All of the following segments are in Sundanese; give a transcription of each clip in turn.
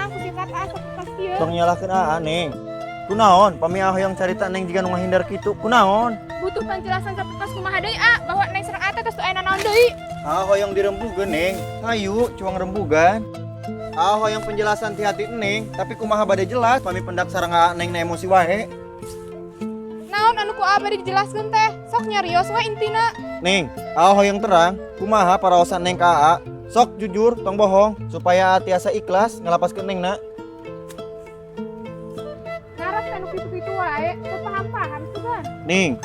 tenang ku sikap Aa sapertos kieu. Tong nyalahkeun Aa, Neng. Kunaon pami Aa hoyong carita Neng jiga nu ngahindar kitu? Kunaon? Butuh penjelasan sapertos kumaha deui Aa bahwa Neng sareng Aa teh tos teu aya nanaon deui. Aa hoyong dirembugeun, Neng. Hayu cuang rembugan. Aa hoyong penjelasan ti hati Neng, tapi kumaha bade jelas pami pendak sareng Aa Neng na emosi wae. Naon anu ku Aa bade dijelaskeun teh? Sok nyarios we intina. Neng, Aa hoyong terang, kumaha paraosan Neng ka Aa? Sok jujur, tong bohong, supaya Aa tiasa ikhlas ngalapaskeun Neng na. Ngaras teh nu kitu-kitu wae, teu paham-paham sugan. Neng,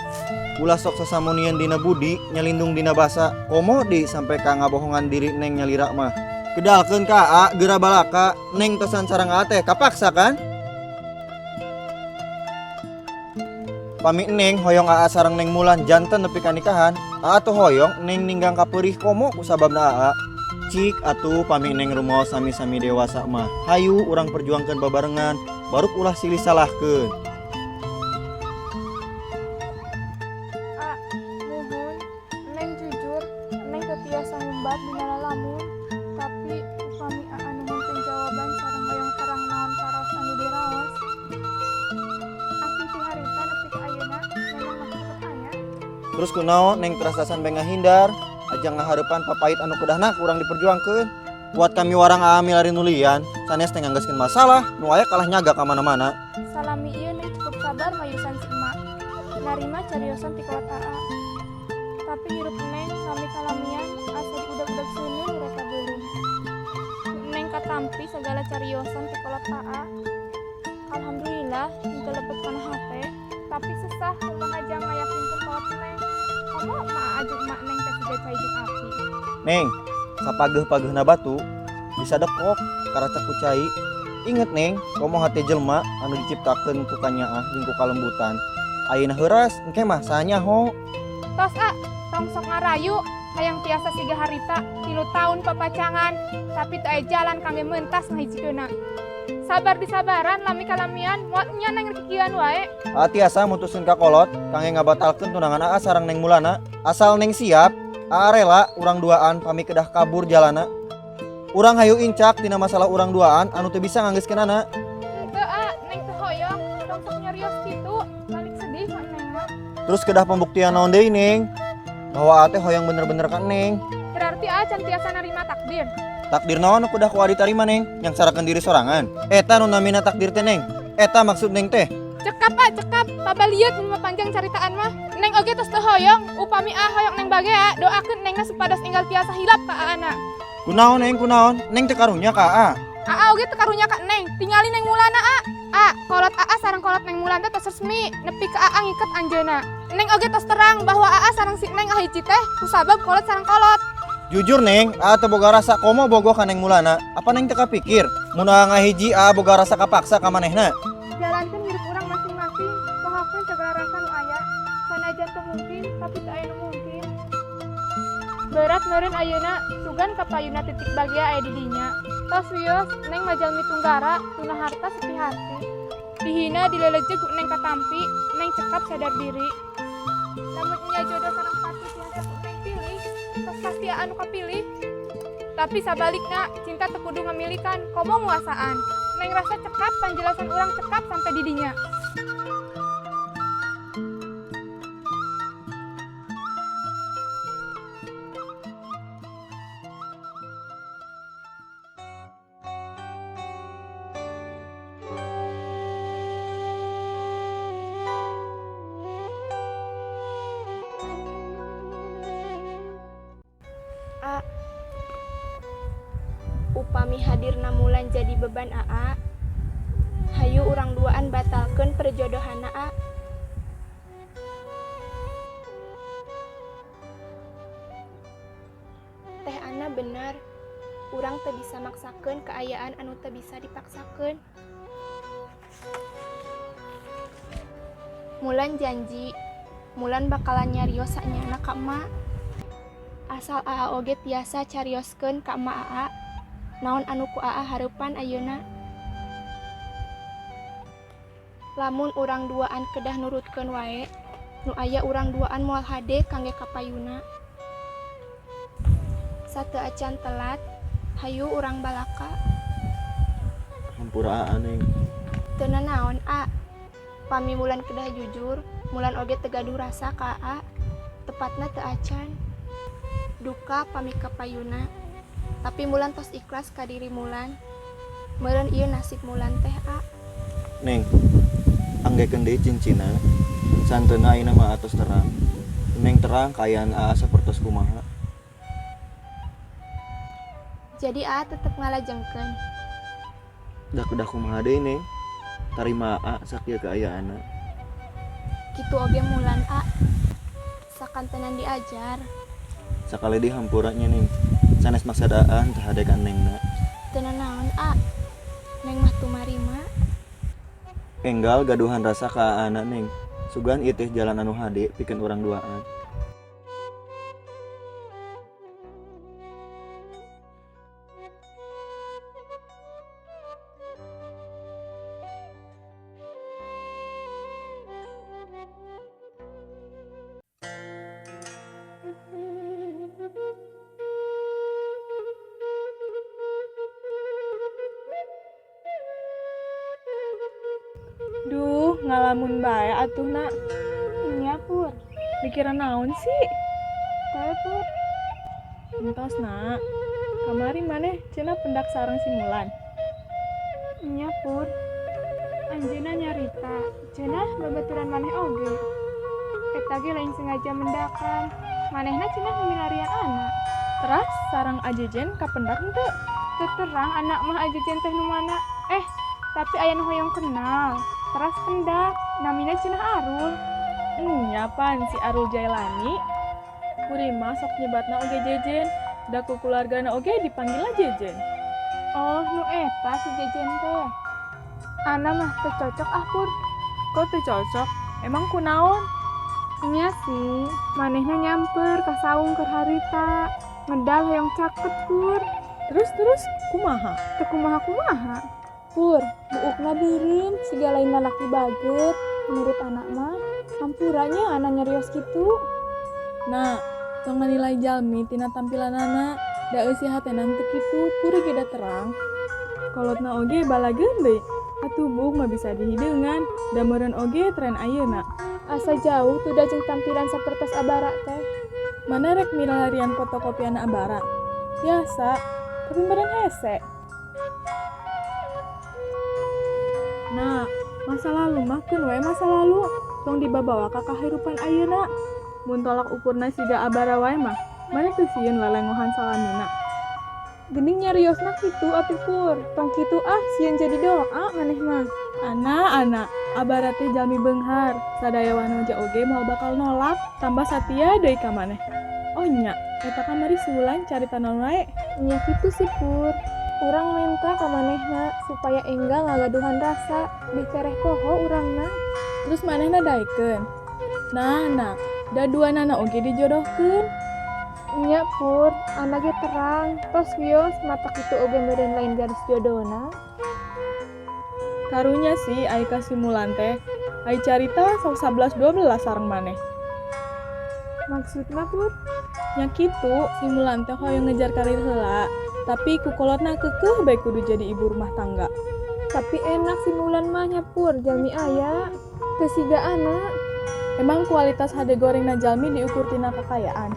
ulah sok sasamonian dina budi, nyalindung dina basa, komo di sampai ka ngabohongan diri Neng nyalira mah. Kedalkeun ka Aa, geura balaka, Neng tosan sareng Aa teh kapaksa kan? Pami Neng hoyong Aa sareng Neng Mulan janten nepi ka nikahan, Aa teu hoyong Neng ninggang kapeurih komo ku sababna Aa. Cik atuh pami Neng rumaos sami-sami dewasa mah. Hayu urang perjuangkeun babarengan, baruk ulah silih salahkeun. A, muhun, Neng jujur, Neng teu tiasa ngumbat dina lalamun, tapi upami Aa nuhunkeun jawaban sareng hoyong terang naon karaos anu diraos. Asli ti harita nepi ka ayeuna memang masih tetep aya. Terus kunaon Neng terasasan bae ngahindar, ajang ngahareupan papait anu kedahna kurang diperjuangkeun. Kuat kami warang Aa milari nulian, sanes teh nganggeuskeun masalah, nu aya kalah nyaga ka mana-mana. Salami ieu Neng cukup sabar mayusan si emak. Narima cariosan ti kolot Aa. Tapi hirup Neng lami kalamian asa diudag-udag seuneu reka beuleum. Neng katampi sagala cariosan ti kolot Aa. Alhamdulillah henteu lebet kana hate, tapi sesah kumaha jang ngayakinkeun kolot Neng. Komo emak Aa jeung emak Neng teh siga cai jeung api. Neng, sapageuh-pageuhna batu bisa dekok karacak ku cai. Inget Neng, komo hate jelema anu diciptakeun ku kanyaah jeung ku kalembutan. Ayeuna heuras, engke mah saha nyaho. Tos A, tong sok ngarayu, hayang tiasa siga harita, 3 tahun papacangan, tapi teu aya jalan kangge mentas ngahijikeunna. Sabar disabaran, lami kalamian, moal nya Neng rek kikieuan wae. Aa tiasa mutuskeun ka kolot, kangge ngabatalkeun tunangan Aa sareng Neng Mulana. Asal Neng siap, Aa rela urang duaan pami kedah kabur jalana. Urang hayu incak tina masalah urang duaan anu teu bisa nganggeuskeunana. Henteu A, Neng teu hoyong, tong sok nyarios kitu, balik sedih ka Neng mah. Terus kedah pembuktian naon deui Neng? Bahwa Aa teh hoyong bener-bener ka Neng. Berarti Aa can tiasa narima takdir. Takdir naon nu kudah ku Aa ditarima Neng? Yang sarakeun diri sorangan. Eta nu namina takdir teh Neng. Eta maksud Neng teh. Cekap A, cekap. Pabalieut mun mah panjang caritaan mah. Neng oge tos teu hoyong, upami Aa hoyong Neng bagea, doakeun Nengna supados enggal tiasa hilap ka Aana. Kunaon Neng, kunaon? Neng teu karunya ka Aa. Aa oge teu karunya ka Neng. Tingali Neng Mulana A. A, kolot Aa sareng kolot Neng Mulan teh tos resmi nepi ka Aa ngiket anjeunna. Neng oge tos terang bahwa Aa sareng si Neng ahiji teh kusabab kolot sareng kolot. Jujur Neng, Aa teu boga rasa komo bogoh ka Neng Mulana. Apa Neng teu kapikir mun Aa ngahiji Aa boga rasa kapaksa ka manehna? Jalankeun hirup urang masing-masing, pohokeun sagala rasa nu aya. Sanajan teu mungkin, tapi teu aya nu mungkin. Berat meureun ayeuna, sugan kapayuna titik bagea aya di dinya. Tos wios, Neng majalmi tunggara, tuna harta sepi hati. Dihina dilelejeg ku Neng katampi, Neng cekap sadar diri. Lamun nya jodoh sareng pati tiasa ku Neng pilih, tos pasti anu kapilih. Tapi sabalikna, cinta teu kudu ngamilikan, komo nguasaan. Neng rasa cekap, panjelasan urang cekap sampai di dinya. A, upami hadirna Mulan jadi beban Aa, hayu urang duaan batalkeun perjodohanna A. Teh Ana bener, urang teu bisa maksakeun kaayaan anu teu bisa dipaksakeun. Mulan janji, Mulan bakalan nyarios sanyana ka emak. Asal Aa oge tiasa carioskeun ka emak Aa, naon anu ku Aa hareupan ayeuna. Lamun urang duaan kedah nurutkeun wae, nu aya urang duaan moal hade kangge kapayuna. Sateu acan telat, hayu urang balaka. Hampura Aa, Neng. Teu nanaon, A. Pami Mulan kedah jujur, Mulan oge teu gaduh rasa ka Aa. Tepatna teu acan. Duka pami kapayuna. Tapi Mulan tos ikhlas ka diri Mulan. Meureun ieu nasib Mulan teh, A. Neng, anggekeun deui cincinna. Sahenteuna ayeuna mah atos terang. Neng terang kaayaan Aa sapertos kumaha. Jadi Aa tetep ngalajengkeun. Da kedah kumaha deui, Neng? Tarima Aa sakieu kaayaanna. Kitu oge Mulan, A. Sakantenan diajar. Sakali deui hampura nya, Neng. Sanes maksad Aa teu hade ka Nengna. Teu nanaon, A. Neng mah tumarima. Enggal gaduhan rasa ka Aana, Neng. Sugan ieu teh jalan anu hade pikeun urang duaan. Duh, ngalamun bae atuh, Nak. Nya, Pur. Mikiran naon sih? Teu, Pur. Entos, Nak. Kamari maneh cenah pendak sareng si Mulan. Nya, Pur. Anjeunna nyarita, cenah babaturan maneh oge. Eta ge lain sengaja mendakan. Manehna cenah milarian anak. Teras sareng ajejen kapendak henteu? Teu terang anak mah ajejen teh nu mana. Eh, tapi aya nu hoyong kenal. Teras pendak, namina cenah Arul. Nya pan si Arul Jailani. Kuring mah sok nyebatna oge Jejen. Da ku keluargana oge dipanggilna Jejen. Oh, nu eta si Jejen teh. Ana mah teu cocok ah, Pur. Kok teu cocok? Emang kunaon? Nya sih, manehna nyamper ka saung keur harita. Ngedal hoyong caket, Pur. Terus-terus kumaha? Teu kumaha-kumaha. Pur, buukna beureum siga lain lalaki bager. Menurut anak mah, hampura nya ana nyarios kitu. Nah, tong nganilai jalmi tina tampilanana. Da eusi hatena henteu kitu, kuring ge da terang. Kolotna oge balageun deui. Atuh buuk mah bisa dihideungan, da meureun oge tren ayeuna. Asa jauh tuh da jeung tampilan sapertos abara teh. Mana rek milarian fotokopian abara? Biasa, tapi meureun hese. Nah, masa lalu mah keun we masa lalu, tong dibabawa ka kahirupan ayeuna. Mun tolak ukurna siga abara wae mah, maneh teu sieun lelengohan salamina. Geuning nyariosna kitu atuh, Pur. Tong kitu ah, sieun jadi doa maneh mah. Ana, ana, abara teh jalmi beunghar, sadaya wanoja oge moal bakal nolak, tambah satia deui ka maneh. Oh nya, eta kamari si Wulan carita naon wae? Nya kitu sih, Pur. Urang menta ka manehna supaya enggal ngagaduhan rasa, bih tereh poho urangna. Terus manehna daekeun. Nah, nah, da duanana oge dijodohkeun. Nya, Pur, ana ge terang, tos wios mata kitu oge meureun lain garis jodona. Karunya sih ai ka si Mulan teh, ai carita sok 11 12 sareng maneh. Maksudna, Pur? Nya kitu, si Mulan teh hoyong ngejar karir heula, tapi ku kolotna keukeuh bae kudu jadi ibu rumah tangga. Tapi enak si Mulan mah nya, Pur, jalmi aya. Teu siga ana. Emang kualitas hade gorengna jalmi diukur tina kakayaan?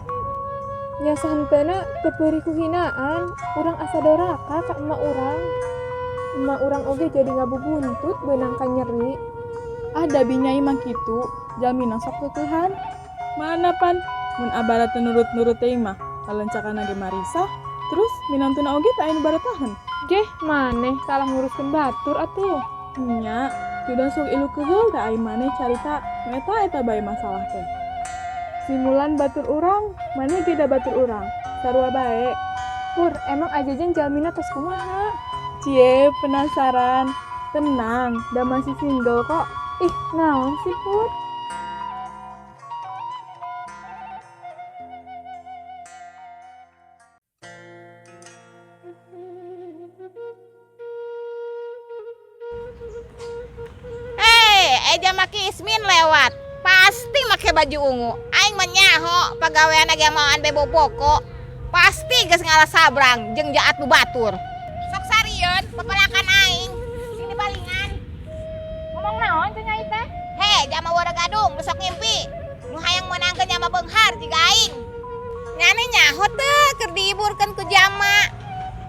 Nya sahenteuna teu peurih ku hinaan, urang asa doraka ka emak urang. Emak urang oge jadi ngabubuntut beunang ka nyeri. Ah, da binyai mah kitu, jalmina sok keukeuhan. Mana pan mun abara teu nurut-nurut teuing mah, lalencakanna ge marisah. Terus minantuna oge teu aya nu baretaheun. Geh, maneh kalah nguruskeun batur atuh. Nya, sudah sok ilu keheul da ai maneh carita, nu eta eta bae masalah teh. Si Mulan batur urang, maneh ge da batur urang. Sarua bae. Pur, emang ajejen jalmina tos kumaha? Cie, penasaran. Tenang, da masih single kok. Ih, naon sih, Pur? Hei, Eja maki Ismin lewat. Pasti make baju ungu. Aing mah nyaho pagawean ge moan bebo boko. Pasti geus ngalah sabrang jeung jaat nu batur. Sok sarieun pepelakan aing. dipalingan. Ngomong naon teh Nyai teh? He, jama wara gadung, nu sok ngimpi. Nu hayang meunangkeun jama beunghar jiga aing. Nyane nyaho teu keur diiburkeun ku jama.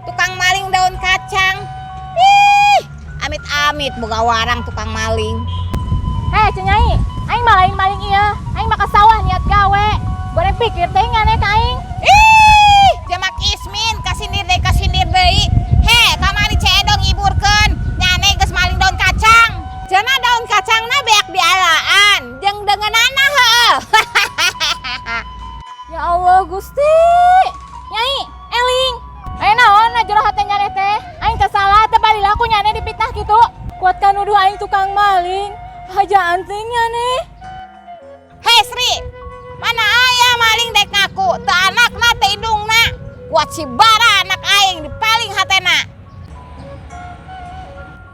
Tukang maling daun kacang. Ih, amit-amit boga warang tukang maling. Hei, Ceu Nyai, aing mah lain maling ieu. Aing mah ka sawah niat gawe. Goreng pikir teh ngane ka aing. Ih, jama Kismin kasindir deui kasindir deui. He, kamari Ceu Edo ngiburkeun, nyane geus maling daun kacang. Cenah daun kacangna beak dialaan, jeung deungeunana heueuh. Ya Allah Gusti. Nyai, eling. Aya naon na jero hate nyane teh? Aing teh salah teh balila ku nyane dipitnah kitu. Kuatkan nuduh aing tukang maling. Hajaan teh nyane. Hei Sri, mana aya maling dek ngaku, teu anakna teu indungna. Kuat si bara anak aing dipaling hatena.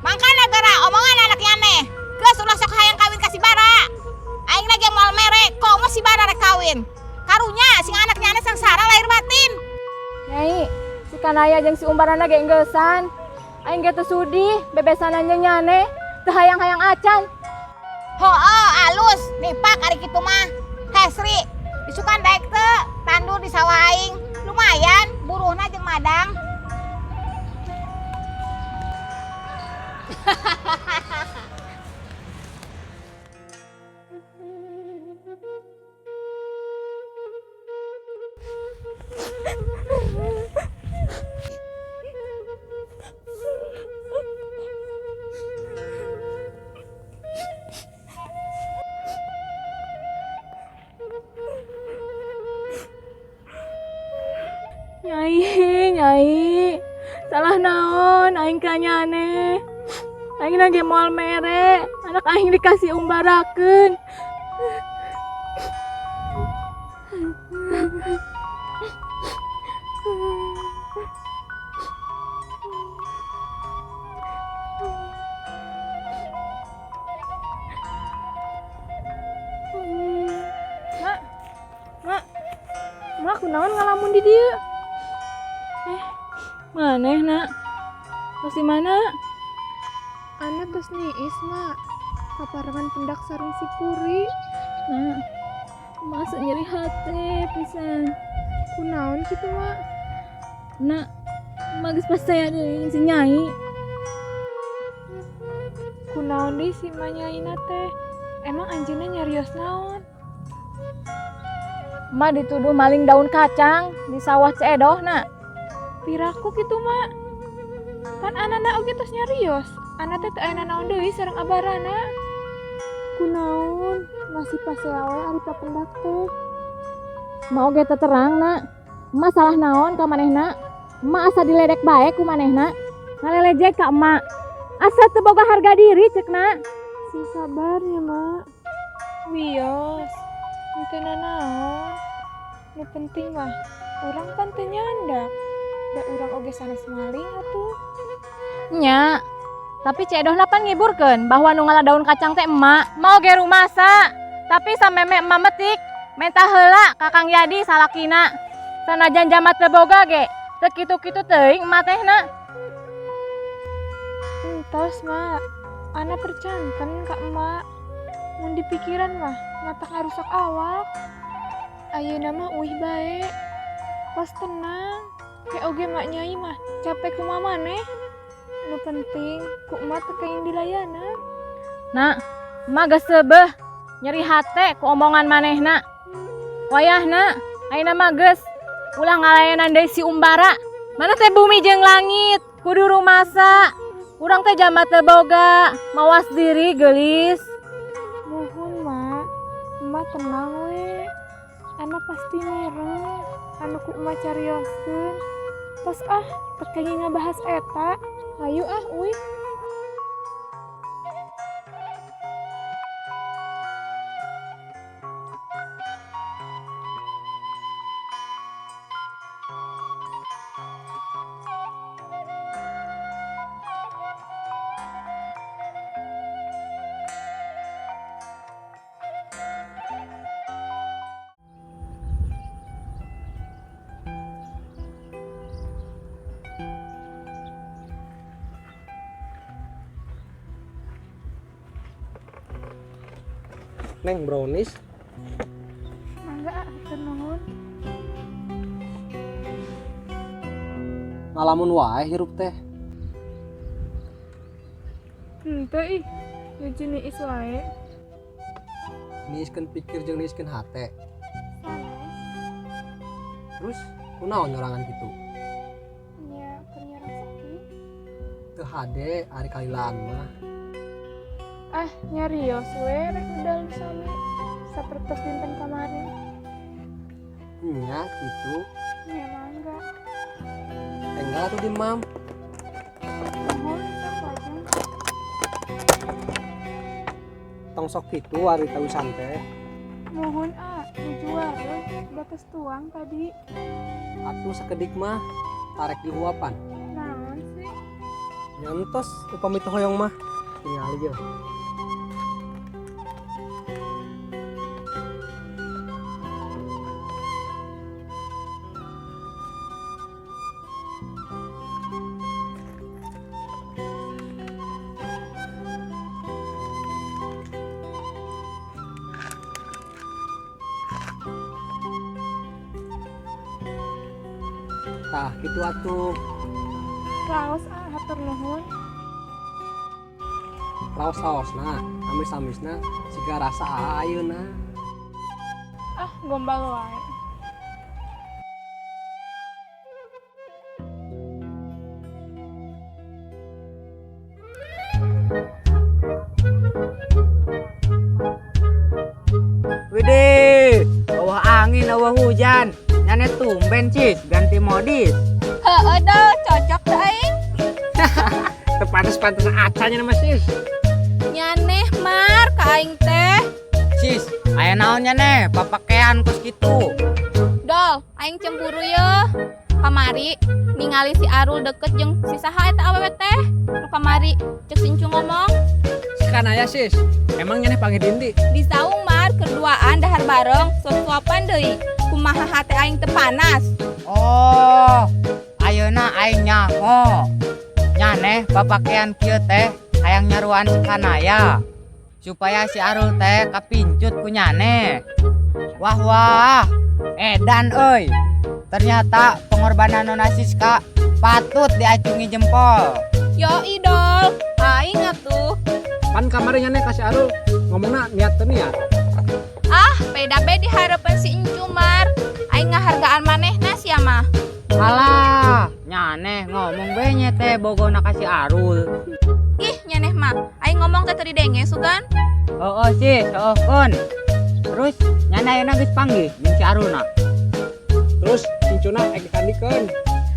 Mangkana gara omongan anak nyane. Geus ulah sok hayang kawin ka si bara. Aing lagi moal mere, komo si bara rek kawin. Karunya sing anak nyane sangsara lahir batin. Nyai, si Kanaya jeung si Umbarana ge enggesan. Aing ge teu sudi bebesanan jeung nyane, teu hayang-hayang acan. Hooh, alus, nipak ari kitu mah. Heh Sri, isukan daek teu tandur di sawah aing. Lumayan, buruhna jeung madang. Nyai, nyai. Salah naon aing ka nyane. Aing ge moal mere, anak aing dikasih umbarakeun. Mak, mak, mak kunaon ngalamun di dieu? Maneh nak? Tos di mana? Ana tos niis, mak. Kaparengan pendak sareng si Puri. Nak, masa nyeri hati pisan. Kunaon kitu, mak? Nak, emak geus percaya deui si Nyai. Kunaon deui si ma nyaina teh? Emang anjeunna nyarios naon? Emak dituduh maling daun kacang di sawah Ceu Edoh, nak. Piraku kitu, mak. Pan anana oge tos nyarios. Ana teh teu aya nanaon deui sareng abarana. Kunaon? Masih pasea we ari papendak teh. Emak oge teu terang, nak. Emak salah naon ka manehna? Emak asa diledek bae ku manehna. Ngalelejek ka emak. Asa teu boga harga diri cekna. Sing sabar ya, mak. Wios, henteu nanaon. Nu penting mah urang pan teu nyandak. Da urang oge sanes maling atuh. Nya, tapi Ceu Edohna pan ngiburkeun bahwa nu ngala daun kacang teh emak. Emak oge rumasa. Tapi sameme emak metik, menta heula ka Kang Yadi salakina. Sanajan jama teu boga ge, teu kitu-kitu teuing emak tehna. Entos, mak. Ana percanten ka emak. Mun dipikiran mah matak ngarusak awak. Ayeuna mah uih bae. Tos tenang. Ke oge mak nyai mah capek kumaha maneh. Nu penting ku emak teu kenging dilayanan. Nak, emak geus seubeuh nyeri hate ku omongan manehna. Wayahna, ayeuna mah geus ulah ngalayanan deui si Umbara. Mana teh bumi jeung langit, kudu rumasa. Urang teh jama teu boga, mawas diri geulis. Muhun, mak. Emak tenang we. Ana pasti mireng anu ku emak carioskeun. Tos ah, teu kenging ngabahas eta. Hayu ah, uih. Neng brownies. Mangga ah, hatur nuhun. Ngalamun wae hirup teh. Henteu ih, nuju niis wae. Niiskeun pikir jeung niiskeun hate. Sanes. Terus kunaon nyorangan kitu? Nya keur nyerang seki. Teu hade ari kalilaan mah. Ah, nyarios we rek medal nu sami. Sapertos dinten kamari. Nya kitu. Nya mangga. Enggal atuh di mam. Nuhun, sok lajeng. Tong sok kitu ari tawisan teh. Nuhun ah, nuju wareuh, batas tuang tadi. Atuh sakedik mah tarek dihuapan. Naon sih? Nyantos upami teu hoyong mah. Tingali ge. Tah kitu atuh. Raos ah, hatur nuhun. Raos-raosna, amis-amisna siga rasa aa ayeuna. Ah, gombal wae. Widih, bawah angin, bawah hujan. Nyane tumben cis, ganti modis. Heeh dol, cocok teu aing. Teu pantes-pantes acanya nama sis. Nyaneh mar ka aing teh. Sis, aya naon nyane, papakean kos kitu. Dol, aing cemburu ye. Kamari ningali si Arul deket jeung si saha eta awewe teh. Nu kamari cek si Incu ngomong. Sekan aya sis. Emang nyaneh panggil dindi. Di saung mar keduaan dahar bareng suap-suapan deui. Kumaha hate aing teu panas. Oh, ayeuna aing nyaho. Nyaneh papakean kieu teh hayang nyaruan sekanaya. Supaya si Arul teh kapincut ku nyaneh. Wah wah, edan euy. Ternyata pengorbanan Nona Siska patut diacungi jempol. Yo idol, aing atuh. Pan kamari nyaneh ka si Arul ngomongna niat teu niat. Ah, beda be di hareupeun si Encu mar. Aing ngahargaan manehna sia mah. Alah, nyaneh ngomong be nya teh bogona ka si Arul. Ih, nyaneh mah. Aing ngomong teh teu didenge sugan. Oh, sis, oh kun. Terus nyaneh ayeuna geus panggih jeung si Arulna. Terus cincuna ek dikandikeun.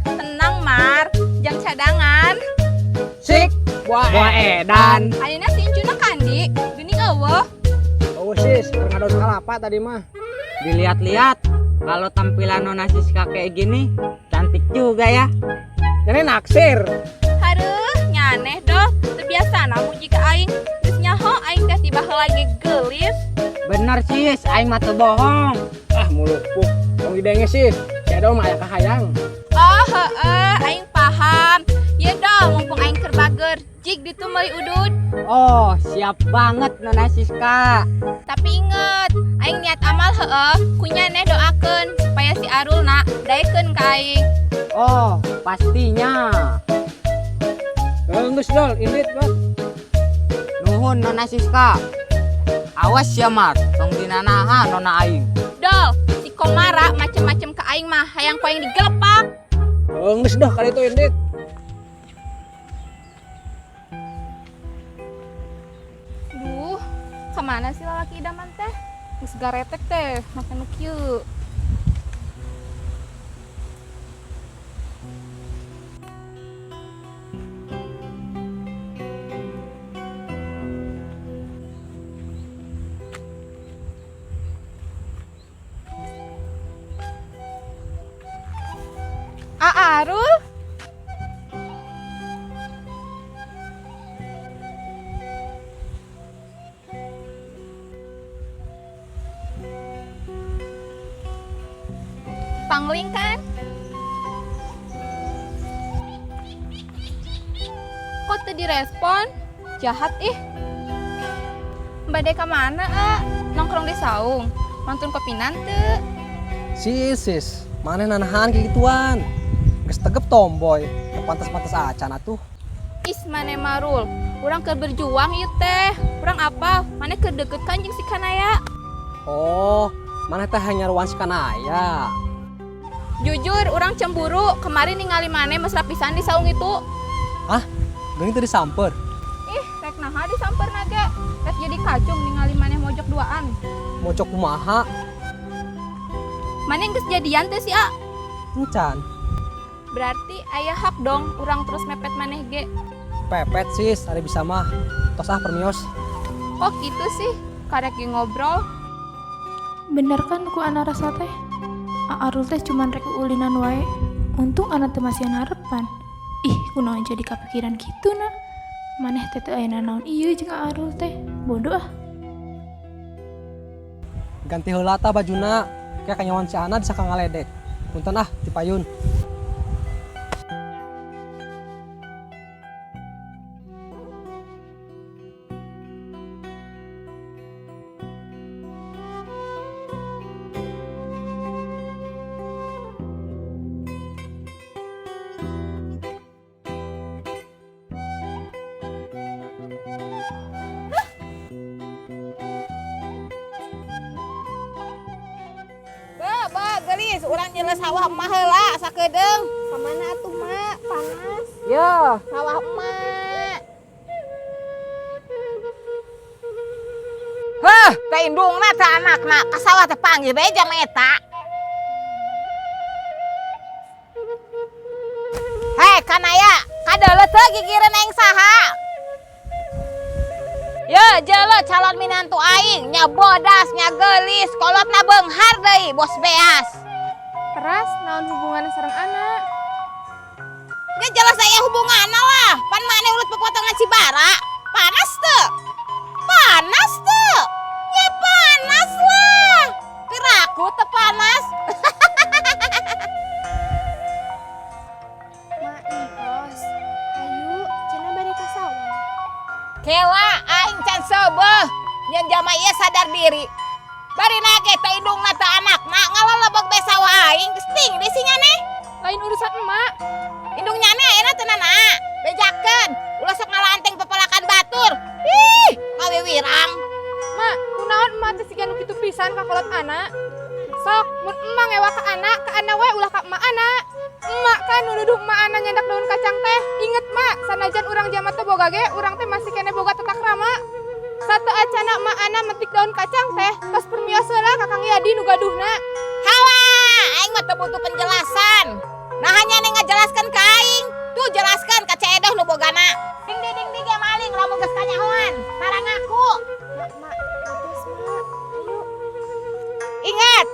Tenang mar, jang cadangan. Sik, buah Buah edan. Ayeuna si Encuna kandi, geuning eueuh. Oh sis, keur ngadon kalapa tadi mah. Dilihat-lihat kalau tampilan Nona Siska kayak gini cantik juga ya. Nyaneh naksir. Hareuh, nyaneh doh. Teu biasana muji ka aing. Geus nyaho aing teh tiba heula ge geulis. Bener sis, aing mah teu bohong. Ah mulupuk. Tong didenge sis. Si Edo mah aya kahayang. Oh heeh, aing paham. Ye dong, mumpung aing keur bager, jig ditu meuli udud. Oh, siap banget Nona Siska. Tapi inget, aing niat amal heeh, ku nyaneh doakeun supaya si Arulna daekeun ka aing. Oh, pastinya. Geus dol, indit dol. Nuhun Nona Siska. Awas ya Mar, tong dinanaha Nona aing. Dol, si Komara macem-macem ka aing mah hayang ku aing digelepak. Geus dah kali itu indit. Duh, kemana sih lalaki idaman teh? Geus garetek teh, make nu kieu. Ah, Arul? Pangling kan? Kok teu direspon? Jahat ih. Bade ka mana, A? Nongkrong di saung, mantun kopinan teu? Sis, sis, maneh nanahan kayak gituan. Geus tegep tomboy, teu pantas-pantas acan atuh. Is maneh mah Rul, urang keur berjuang ieu teh. Urang apa? Maneh keur deket kan jeung si Kanaya. Oh, maneh teh hayang nyaruan si Kanaya. Jujur, urang cemburu kemarin ningali maneh mesra pisan di saung itu. Hah? Geuning teu disamper. Ih, rek naha disamper na ge. Rek jadi kacung ningali maneh mojok duaan. Mojok kumaha? Maneh geus jadian teh si A? Encan. Berarti aya hak dong urang terus mepet maneh ge. Pepet sis, ari bisa mah. Tos ah permios. Kok gitu sih? Karek ge ngobrol. Bener kan ku ana rasa teh? Arul teh cuman rek ulinan wae. Untung ana teu masihan harapan. Ih, kunaon jadi kapikiran kitu na? Maneh teh teu aya nanaon ieu jeung Arul teh. Bodoh ah. Ganti heula tah bajuna. Kayak kanyawan si Ana disangka ngaledek. Punten ah, dipayun. Be, be, gelis, urang nyeles sawah emak heula sakedeung. Ka mana atuh, Mak? Panas. Yo, sawah emak. Heh, teh indungna teh anakna ka sawah teh panggih bae jam eta. Hei, Kanaya, kadeuleu teu gigireun aing saha? Ye, jelo calon minantu aing, nya bodas, nya geulis, kolotna beunghar deui, bos beas. Teras naon hubunganna sareng anak? Ya jelas aya hubunganna lah. Pan maneh ulut pepotongan si Bara. Panas teu? Panas teu? Ya panas lah. Piraku teu panas. Mak Ios, ayo cenah bade ka sawah. Kela aing can seubeuh. Nyeun jalma ieu sadar diri. Bari nage teh indungna teh anakna ngalalebeg be sawah aing geus ting di si nyaneh. Lain urusan emak. Indung nyane ayeuna teu nana. Bejakeun, ulah sok ngalaanteng pepelakan batur. Ih, ngawiwirang. Mak, kunaon emak teh siga nu kitu pisan ka kolot anak? Sok, mun emak ngewa ka ana we ulah ka emak ana. Emak kan nu nuduh emak ana nyandak daun kacang teh. Inget mak, sanajan urang jalma teu boga ge, urang teh masih keneh boga tata krama. Satu acana emak ana metik daun kacang teh, tos permios heula ka Kang Yadi nu gaduhna. Hawa, aing mah teu butuh penjelasan. Nah hanya nih ngajelaskan ke aing. Tuh jelaskan ka Ceedoh nu bogana. Ding ding ding ding ge maling lamun geus kanyahoan. Tara ngaku. Mak, mak, atos mak. Ayo. Ingat,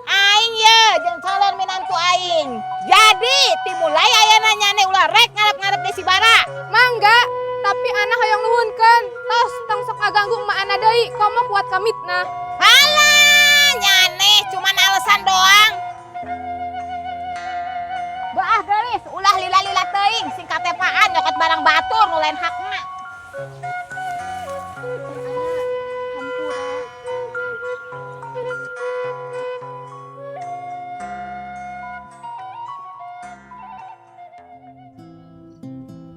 aing ye jeung calon minantu aing. Jadi timulai ayeuna nyane ulah rek ngarep-ngarep di si Bara. Mangga, tapi ana hoyong nuhunkeun. Tos tong sok ngaganggu emak ana deui, komo kuat kamitna. Halah, nyane cuman alasan doang. Baah geulis, ulah lila-lila teuing sing katepaan nyokot barang batur nu lain hakna. Teh ana, hampura.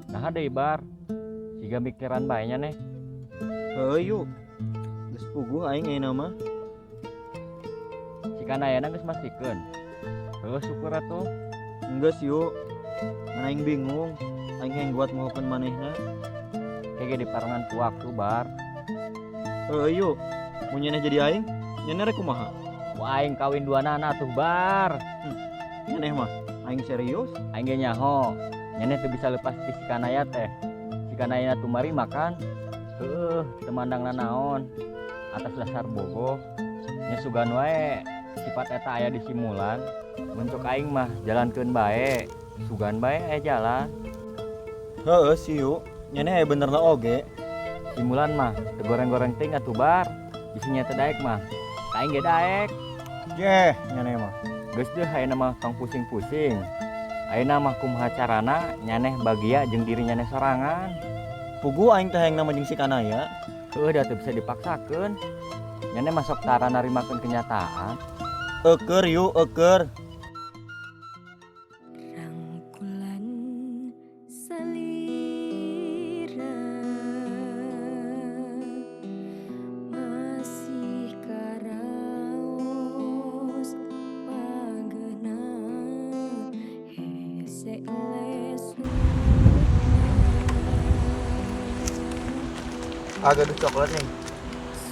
Nah deui bar. Siga mikiran bae nya neh. Heuh yuk. Geus puguh aing ayeuna mah. Si Kanayana geus mastikeun. Heuh syukur atuh. Enggeus yuk. Ngan aing bingung. Aing hayang buat mohokeun manehna. Kege diparengan ku waktu bar. Heuh yuk. Mun nyaneh jadi aing, nyaneh rek kumaha? Ku aing kawin dua nana tuh bar. Nyaneh mah aing serius. Aing ge nyaho. Nyaneh teu bisa lepas ti si Kanaya teh. Si Kanaya tumari makan. Heuh, teu mandang nanaon. Atas dasar bogoh. Nya sugan wae sifat eta aya di simulan. Mun cek aing mah jalankeun bae. Sugan bae aya jalan. Heuh sih yuk. Nyaneh aya benerna oge. Simulan mah teu goreng-goreng teuing atuh bar. Bisi nya teu daek mah. Ka aing ge daek. Yeh, nyaneh mah. Geus deuh ayeuna mah tong pusing-pusing. Ayeuna mah kumaha carana nyaneh bagia jeung diri nyaneh sorangan. Puguh aing teh hayang nama jeung si Kanaya. Heuh da teu bisa dipaksakeun. Nyaneh masuk tara narimakeun kenyataan. Eukeur yu, eukeur. Rangkulan salira masih karaos panggeuna hese lesuna. Agak duh coklat nih.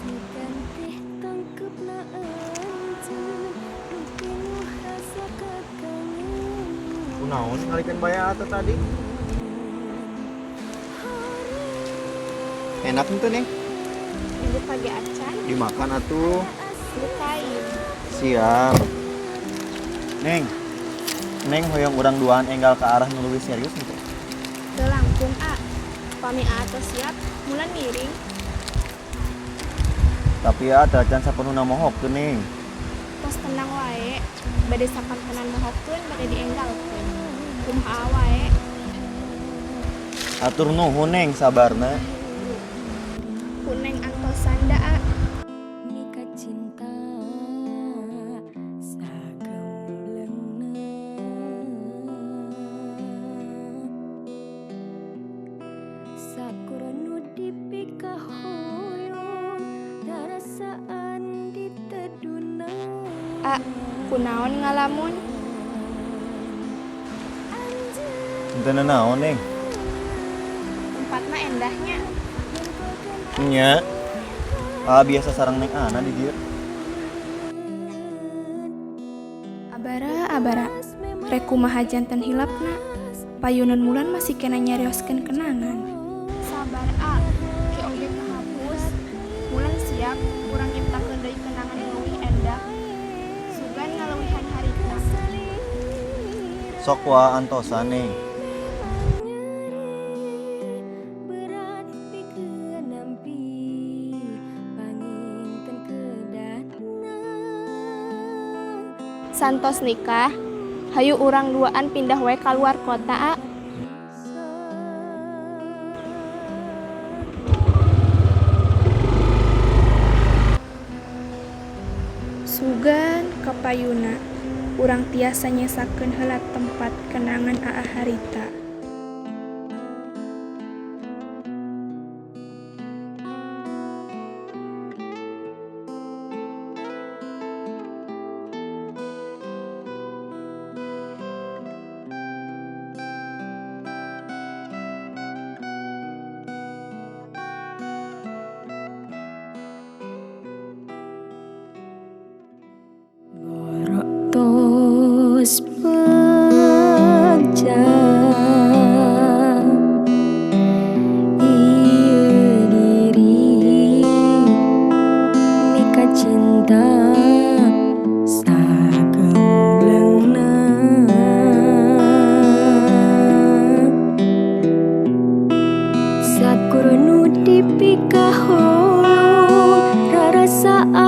Sugan teh tangkepna anjeun duh pinuh rasa kakangen. Kunaon ngalikeun bae atuh tadi? Enak tuh nih. Dibuka ge acan, Dimakan atuh. bukain. Siap. Neng. Neng hoyong urang duaan enggal ke arah nu leuwih serius henteu? Teu langkung A. Pami A tos siap, Mulan miring. Tapi ya teu acan sapenuhna mohokeun Neng. Tos tenang wae, bade sapantenan mohokeun bade dienggalkeun. Kumaha wae. Atur nuhun Neng sabarna. Ku Neng antosan da A. Mika cinta sagemblengna sakur nu dipikahoyong darasaan diteduna. A, kunaon ngalamun? Henteu nanaon Neng. Tempatna endahnya. Nya. Ah biasa sareng Neng Ana di dieu. Abara abara, rek kumaha janten hilapna. Payunan Mulan masih kena nyarioskeun kenangan. Sabar A, ke oge kahapus. Mulan siap urang nyiptakeun deui kenangan nu leuwih endah. Sugan ngaleuwihan harita. Sok wa antosan Neng. Berat pikeun nampi panginten kedahna. Santos nikah, hayu urang duaan pindah we kaluar kota A. Sugan kapayuna, urang tiasa nyesakeun heula tempat kenangan Aa harita. Borok tos bagja ieu diri mika cinta sagemblengna sakur nu dipikahoyong rarasaan.